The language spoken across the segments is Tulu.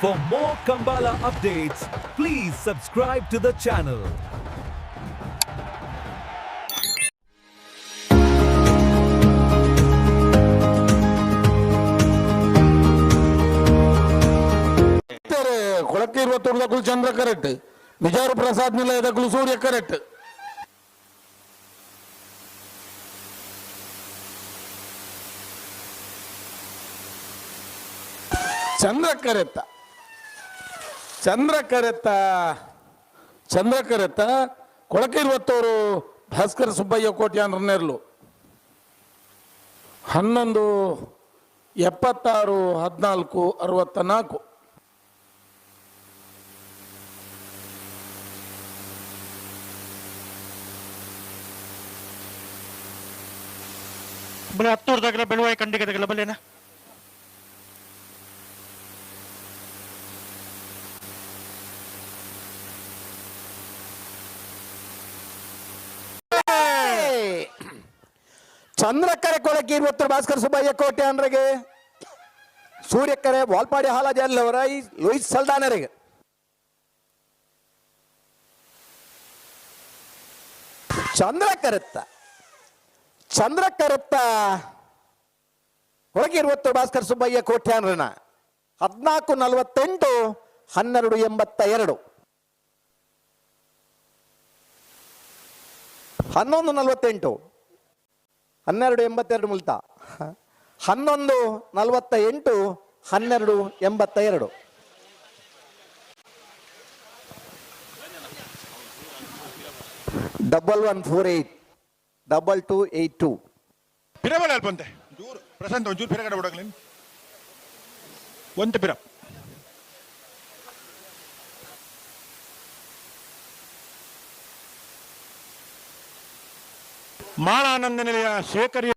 For more Kambala updates, please subscribe to the channel. ಕೊಳಕ್ಕೆ ಚಂದ್ರ ಕರೆಕ್ಟ್, ಮಿಜಾರು ಪ್ರಸಾದ್ ನಿಲಯದಕುಲು ಸೂರ್ಯ ಕರೆಕ್ಟ್. ಚಂದ್ರ ಕರೆತ್ತ, ಚಂದ್ರ ಕರೆತ್ತ, ಚಂದ್ರ ಕರೆತ್ತ. ಕೊಳಕೆ ಇರುವತ್ತವರು ಭಾಸ್ಕರ ಸುಬ್ಬಯ್ಯ ಕೋಟ್ಯಾನ್ರನ್ನೆರ್ಲು 11.76, 14.64. ಬಲೆ ಹತ್ತೂರ್ದಾಗಲ ಬೆಳುವಾಯಿ ಕಂಡಿಗದಾಗಲ ಬಲ್ಲೇನ. ಚಂದ್ರಕರೆ ಕೊಳಕ್ಕೆ ಇರುವತ್ತರು ಭಾಸ್ಕರ ಸುಬ್ಬಯ್ಯ ಕೋಟೆ ಅಂದ್ರಿಗೆ, ಸೂರ್ಯಕರೆ ವಾಲ್ಪಾಡಿ ಹಾಲಾಜಲ್ಲವರ ಈ ಲೂಯಿಸ್ ಸಲ್ದಾನರಿಗೆ. ಚಂದ್ರಕರೆತ್ತ, ಚಂದ್ರಕರೆತ್ತ ಕೊಳಕ್ಕೆ ಇರುವತ್ತರು ಭಾಸ್ಕರ ಸುಬ್ಬಯ್ಯ ಕೋಟ್ಯಾನ್ರನ 14.48, 12.82. 11.48, 12.82 ಮುಲ್ತ. 11.48, 12.82. 1148, 2282. ಪಿರಬಲ ಅಲ್ಪಂತೆ ಜೂರು ಪ್ರಶಾಂತ್ ಒಂಚೂರು ಪಿರಗಡೆ ಬಿಡಗ್ಲಿ ಒಂತೆ ಪಿರ. ಮಾಳಾನಂದ ನಿಲಯ ಶೇಖರಿಯ.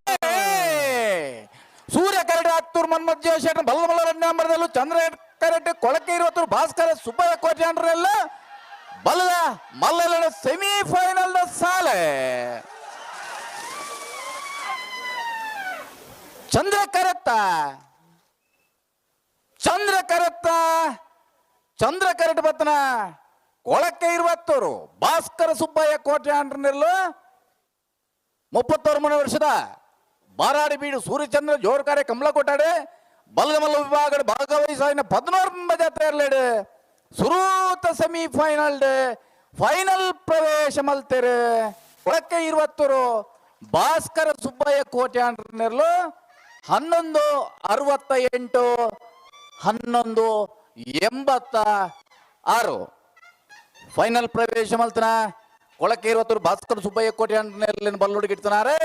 ಸೂರ್ಯ ಕರಡೆ ಹತ್ತೂರು ಮನ್ಮತ್ ಜಯಶೇಖರ್ ಬಲ್ಲಮಲ್ಲ ಚಂದ್ರ ಕರಟೆ ಕೊಳಕೆ ಇರುವತ್ತೂರು ಭಾಸ್ಕರ ಸುಬ್ಬಯ್ಯ ಕೋಟ್ಯಾಂಡ್ರೆಲ್ಲ ಬಲ್ಲದ ಮಲ್ಲ ಸೆಮಿಫೈನಲ್ ಸಾಲೆ. ಚಂದ್ರ ಕರೆತ್ತ, ಚಂದ್ರ ಕರೆತ್ತ, ಚಂದ್ರ ಕರೆಟ್ ಬತ್ತನ ಕೊಳಕೆ ಇರುವತ್ತೂರು ಭಾಸ್ಕರ ಸುಬ್ಬಯ್ಯ ಕೋಟ್ಯಾಂಡ್ರನೆಲ್ಲ 33 ವರ್ಷದ ಬಾರಾಡಿ ಬೀಡು ಸೂರ್ಯಚಂದ್ರ ಜೋರ್ಕಾರೆ ಕಮಲ ಕೊಟ್ಟಾಡೆ ಬಲ್ಲಮಲ್ಲ ವಿಭಾಗ ಭಾಗವಹಿಸಾಯಿನ 16 ಜಾತ್ರೆಯಲ್ಲೇಡು ಸುರೂತ ಸೆಮಿಫೈನಲ್ ಫೈನಲ್ ಪ್ರವೇಶ ಮಲ್ತೆರೆ. ಕೊಳಕೆ ಇರುವತ್ತೂರು ಭಾಸ್ಕರ ಸುಬ್ಬಯ್ಯ ಕೋಟ್ಯಾಂಡ್ರನೆರ್ಲು 11.68, 11.86 ಫೈನಲ್ ಪ್ರವೇಶ ಮಲ್ತನ ಕೊಳಕೆ ಇರುವತ್ತೂರು ಭಾಸ್ಕರ ಸುಬ್ಬಯ್ಯ ಕೋಟ್ಯಾಂಡ್ರನೆರ್ಲಿನ ಬಲ್ಲುಡುಗಿಡ್ತನಾರೆ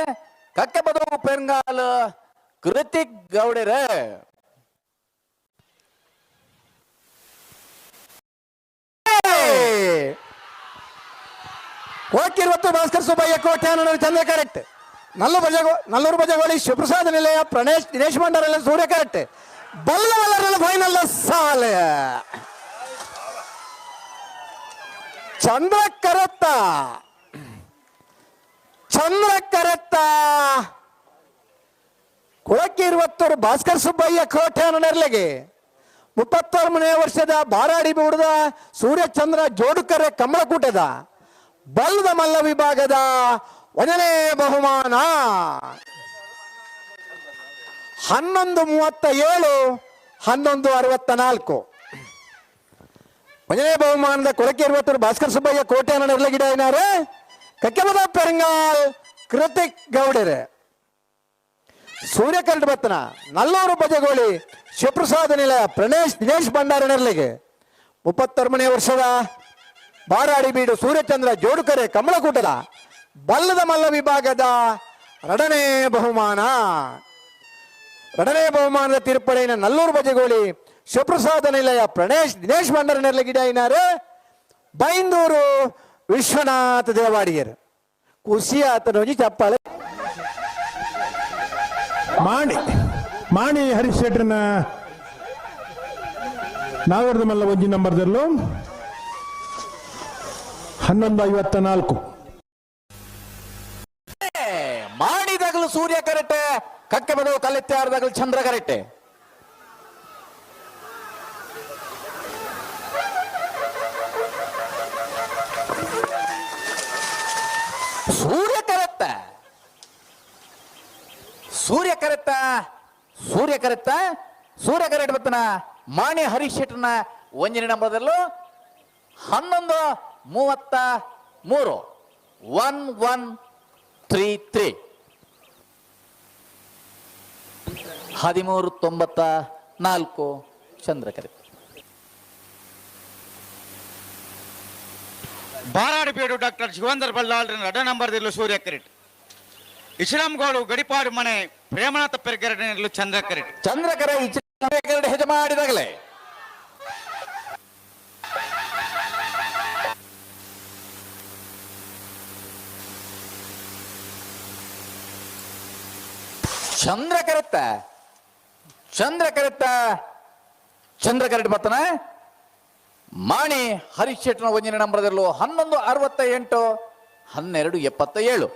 ಕಕ್ಕೆ ಬದವು ಪೆರ್ಗಾಲ್ ಕೃತಿಕ್ ಗೌಡರೆ. ಕೊಳಕಿರುವತ್ತು ಭಾಸ್ಕರ್ ಸುಬ್ಬಯ್ಯ ಕೋಟ್ಯಾನ ಚಂದ್ರ ಕರೆಕ್ಟ್. ನಲ್ಲು ಬಜಗೋ ನಲ್ಲೂರು ಬಜಗೋಳಿ ಶಿವಪ್ರಸಾದ್ ನಿಲಯ ಪ್ರಣೇಶ್ ದಿನೇಶ್ ಭಂಡಾರೆಲ್ಲ ಸೂರ್ಯ ಕರೆಕ್ಟ್. ಬಲ್ಲ ಬಲ್ಲರೆಲ್ಲ ಫೈನಲ್ ಸಾಲೆ. ಚಂದ್ರ ಕರೆತ್ತ, ಚಂದ್ರ ಕರೆತ್ತ. ಕೊಳಕ್ಕೆ ಇರುವತ್ತೂರು ಭಾಸ್ಕರ್ ಸುಬ್ಬಯ್ಯ ಕೋಟ್ಯಾನರ್ಲೆಗೆ 33ನೇ ವರ್ಷದ ಬಾರಾಡಿ ಬೂಡದ ಸೂರ್ಯಚಂದ್ರ ಜೋಡುಕರೆ ಕಮಲಕೂಟದ ಬಲ್ಲದ ಮಲ್ಲ ವಿಭಾಗದ ಒಂದನೇ ಬಹುಮಾನ 11.37, 11.64. ಒಂದನೇ ಬಹುಮಾನದ ಕೊಳಕೆ ಇರುವತ್ತೂರು ಭಾಸ್ಕರ್ ಸುಬ್ಬಯ್ಯ ಕೋಟ್ಯಾನರ್ಲೆ ಗಿಡ ಏನಾರೆ ಕಕ್ಕೆಬದ ಪೆರಂಗಾಲ್ ಕೃತಿಕ್ ಗೌಡರೆ. ಸೂರ್ಯಕರಡ್ ಬತ್ತನ ನಲ್ಲೂರು ಬಜಗೋಳಿ ಶಿವಪ್ರಸಾದ ನಿಲಯ ಪ್ರಣೇಶ್ ದಿನೇಶ್ ಭಂಡಾರನರ್ಲಿಗೆ 33ನೇ ವರ್ಷದ ಬಾರಾಡಿ ಬೀಡು ಸೂರ್ಯಚಂದ್ರ ಜೋಡುಕರೆ ಕಮಲಕೂಟದ ಬಲ್ಲದ ಮಲ್ಲ ವಿಭಾಗದ ಎರಡನೇ ಬಹುಮಾನ. ಎರಡನೇ ಬಹುಮಾನದ ತೀರ್ಪಡೆಯ ನಲ್ಲೂರು ಬಜಗೋಳಿ ಶಿವಪ್ರಸಾದ ನಿಲಯ ಪ್ರಣೇಶ್ ದಿನೇಶ್ ಭಂಡಾರನರ್ಲೆ ಗಿಡ ಏನಾರೆ ಬೈಂದೂರು ವಿಶ್ವನಾಥ ದೇವಾಡಿಯರು. ಖುಷಿ ಆತನ ಚಪ್ಪಾಳೆ. ಮಾಣಿ ಮಾಣಿ ಹರೀಶ್ ಶೆಟ್ಟರ್ನ ನಾಗರದ ಮಲ್ಲ ಒಂಜಿ ನಂಬರ್ದಲ್ಲೂ 11.54. ಮಾಡಿದಾಗಲೂ ಸೂರ್ಯ ಕರೆಕ್ಟ್, ಕಕ್ಕೆ ಬದಲು ಕಲ್ಲೆತ್ತಾರದಾಗಲೂ ಚಂದ್ರ ಕರೆಕ್ಟ್. ಸೂರ್ಯ ಕರೆತ್ತ, ಸೂರ್ಯ ಕರೆತ್ತ, ಸೂರ್ಯ ಕರೆತ್ತ, ಸೂರ್ಯ ಕರೆಟ್ ಬತ್ತನ ಮಾಣಿ ಹರೀಶ್ ಶೆಟ್ಟರ್ನ ಒಂಜನೇ ನಂಬರ್ದಲ್ಲೂ 11:33, 11:33, 13:94 ಚಂದ್ರಕರೆ. ಬಾರಾಡಿಬೇಡು ಡಾಕ್ಟರ್ ಶಿವಂದರ್ ಬಲ್ಲಾಳ್ರನ್ನ ಅಡ ನಂಬರ್ದಿಲ್ಲು ಸೂರ್ಯ ಕರೆಟ್. ಇಸ್ಲಾಂಗೋಡು ಗಡಿಪಾಡು ಮನೆ ಪ್ರೇಮನಾಥ ಪೆರ್ಗರಡನೆಲ್ಲೂ ಚಂದ್ರ ಕರೆಟ್. ಚಂದ್ರಕರ ಕರಡೆ ಹೆಜ ಮಾಡಿದಾಗಲೇ. ಚಂದ್ರ ಕರೆತ್ತ, ಚಂದ್ರ ಕರೆತ್ತ, ಚಂದ್ರ ಕರೆಟ್ ಬತ್ತನ ಮಾಣಿ ಹರೀಶ್ ಶೆಟ್ಟನ ಒಂದಿನ ನಂಬರದಲ್ಲೂ 11:68, 12:77.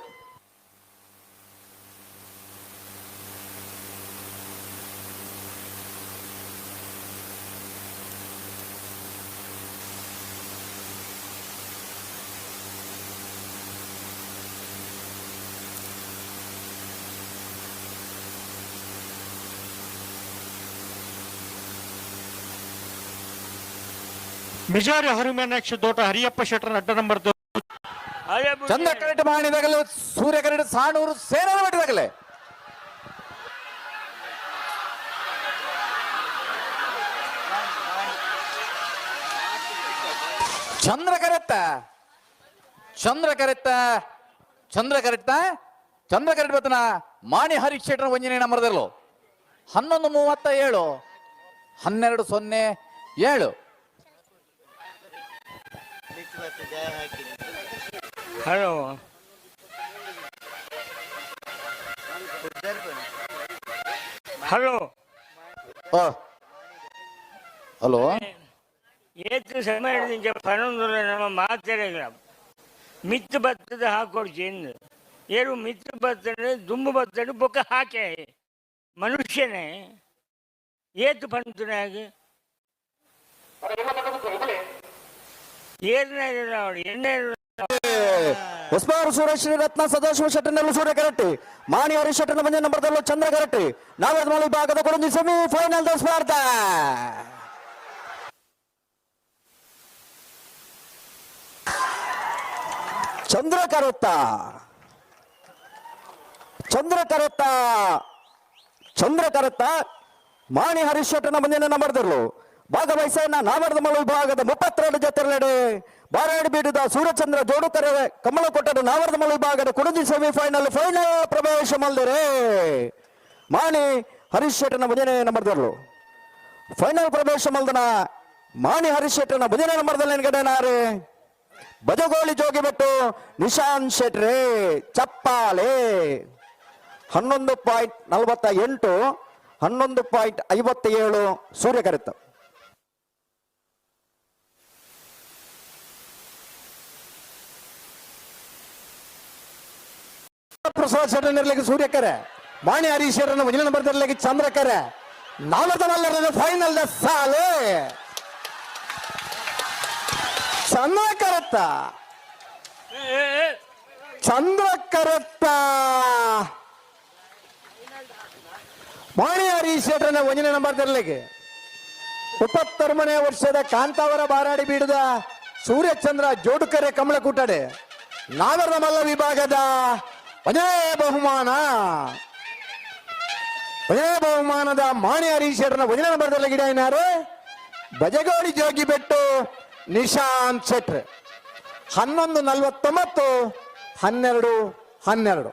ಮಿಜಾರಿ ಹನುಮಾನಾಕ್ಷ ದೋಟ ಹರಿಯಪ್ಪ ಶೆಟ್ಟರ್ ಅಡ್ಡ ನಂಬರ್. ಚಂದ್ರ ಕರೆಕ್ಟ್ ಮಾಡಿದಾಗಲೇ ಸೂರ್ಯ ಕರೆಕ್ಟ್ ಸಾಣೂರು ಸೇನರ ಮಾಡಿದಾಗಲೇ. ಚಂದ್ರ ಕರೆತ್ತ, ಚಂದ್ರ ಕರೆತ್ತ, ಚಂದ್ರ ಕರೆಕ್ಟ, ಚಂದ್ರ ಕರೆಕ್ಟ್ ಬತ್ತನ ಮಾಣಿ ಹರೀಶ್ ಶೆಟ್ಟರ್ ಒಂಜನೇ ನಂಬರ್ದಲ್ಲೂ 11:37, 12:07. Hello, hello. ಹಲೋ. ಏತು ಸಮಯದಿಂದ ಪನೊಂದುಲ ನಮ್ಮ ಮಾತೆರೆಗಳ ಮಿತ್ತು ಬತ್ತದ ಹಾಕೊಡ್ಚಿ ಎಂದು ಏರು ಮಿತ್ತು ಬತ್ತನೆ ದುಂಬು ಬತ್ತನೆ ಬೊಕ್ಕ ಹಾಕೆ ಮನುಷ್ಯನೇ ಏತು ಪಂತುನಾಗ ಏರ್ನ ಎಣ್ಣೆ. ಹೊಸಬಾರು ಸುರೇಶ್ ರತ್ನ ಸದಾಶಿವ ಶೆಟ್ಟರ್ನಲ್ಲೂ ಸೂರ್ಯ ಕರಟ್ಟಿ, ಮಾಣಿ ಹರೀಶ್ ಶೆಟ್ಟರ್ನ ಮಂಜ ನಂಬರ್ದಲ್ಲೂ ಚಂದ್ರ ಕರಟ್ಟಿ. ನಾವರ್ದ ವಿಭಾಗದ ಕೊಡೊಂದು ಸೆಮಿ ಫೈನಲ್ ಸ್ಪರ್ಧೆ. ಚಂದ್ರ ಕರೆತ್ತ, ಚಂದ್ರ ಕರೆತ್ತ, ಚಂದ್ರ ಕರೆತ್ತ, ಮಾಣಿ ಹರೀಶ್ ಶೆಟ್ಟರ್ನ ಮುಂದಿನ ನಂಬರ್ದಲ್ಲೂ ಭಾಗವಹಿಸನ್ನ ನಾವರ್ದಮಲ ವಿಭಾಗದ 32 ಜೊತೆಲೆಡೆ ಬಾರಾಡಿ ಬೀಡಿದ ಸೂರ್ಯಚಂದ್ರ ಜೋಡುಕರೆ ಕಮಲಕೊಟ್ಟದ ನಾವರ್ದಮಲ ವಿಭಾಗದ ಕುಡಂಜಿ ಸೆಮಿಫೈನಲ್ ಫೈನಲ್ ಪ್ರವೇಶ ಮಲ್ದರೆ. ಮಾಣಿ ಹರೀಶ್ ಶೆಟ್ಟರ್ನ ಮುಂದಿನ ನಂಬರ್ದಲ್ಲೂ ಫೈನಲ್ ಪ್ರವೇಶ ಮಲ್ದನ ಮಾಣಿ ಹರೀಶ್ ಶೆಟ್ಟರ್ನ ಮುಂದಿನ ನಂಬರ್ದಲ್ಲಿ ಎನ್ಗಡೆನಾರೆ ಬಜಗೋಳಿ ಜೋಗಿಬೆಟ್ಟು ನಿಶಾಂತ್ ಶೆಟ್ರೆ. ಚಪ್ಪಾಳೆ. 11.48, 11.57 ಸೂರ್ಯ ಕರೆತ. ಪ್ರಸಾದ್ ಶೆಟ್ಟರ್ನಲ್ಲಿ ಸೂರ್ಯಕರೆ, ಮಾಣಿ ಹರೀಶ್ ಶೆಟ್ಟರ್ನ ಮುಂದಿನ ನಂಬರ್ದಲ್ಲಿ ಚಂದ್ರಕರೆ. ನಾಲ್ಕು ಫೈನಲ್ ಸಾಲೆ. ಚಂದ್ರ ಕರೆತ್ತ, ಚಂದ್ರ ಕರೆತ್ತ, ಮಾಣಿ ಹರೀಶ್ ಶೆಟ್ಟರ್ನ ಒಂದನೇ ನಂಬರ್ ತರಲಿಕ್ಕೆ 33ನೇ ವರ್ಷದ ಕಾಂತಾವರ ಬಾರಾಡಿ ಬೀಡದ ಸೂರ್ಯಚಂದ್ರ ಜೋಡುಕರೆ ಕಮಲಕೂಟಡೆ ನಾಗರದ ಮಲ್ಲ ವಿಭಾಗದ ಒಂದೇ ಬಹುಮಾನ, ಒಂದೇ ಬಹುಮಾನದ ಮಾಣಿ ಹರೀಶ್ ಶೆಟ್ಟರ್ನ ಒಂದನೇ ನಂಬರ್ ಗಿಡ ಏನಾರು ಬಜಗೋಳಿ ಜೋಗಿಬೆಟ್ಟು ನಿಶಾಂತ್ ಶೆಟ್ರ್. 11:49, 12:12.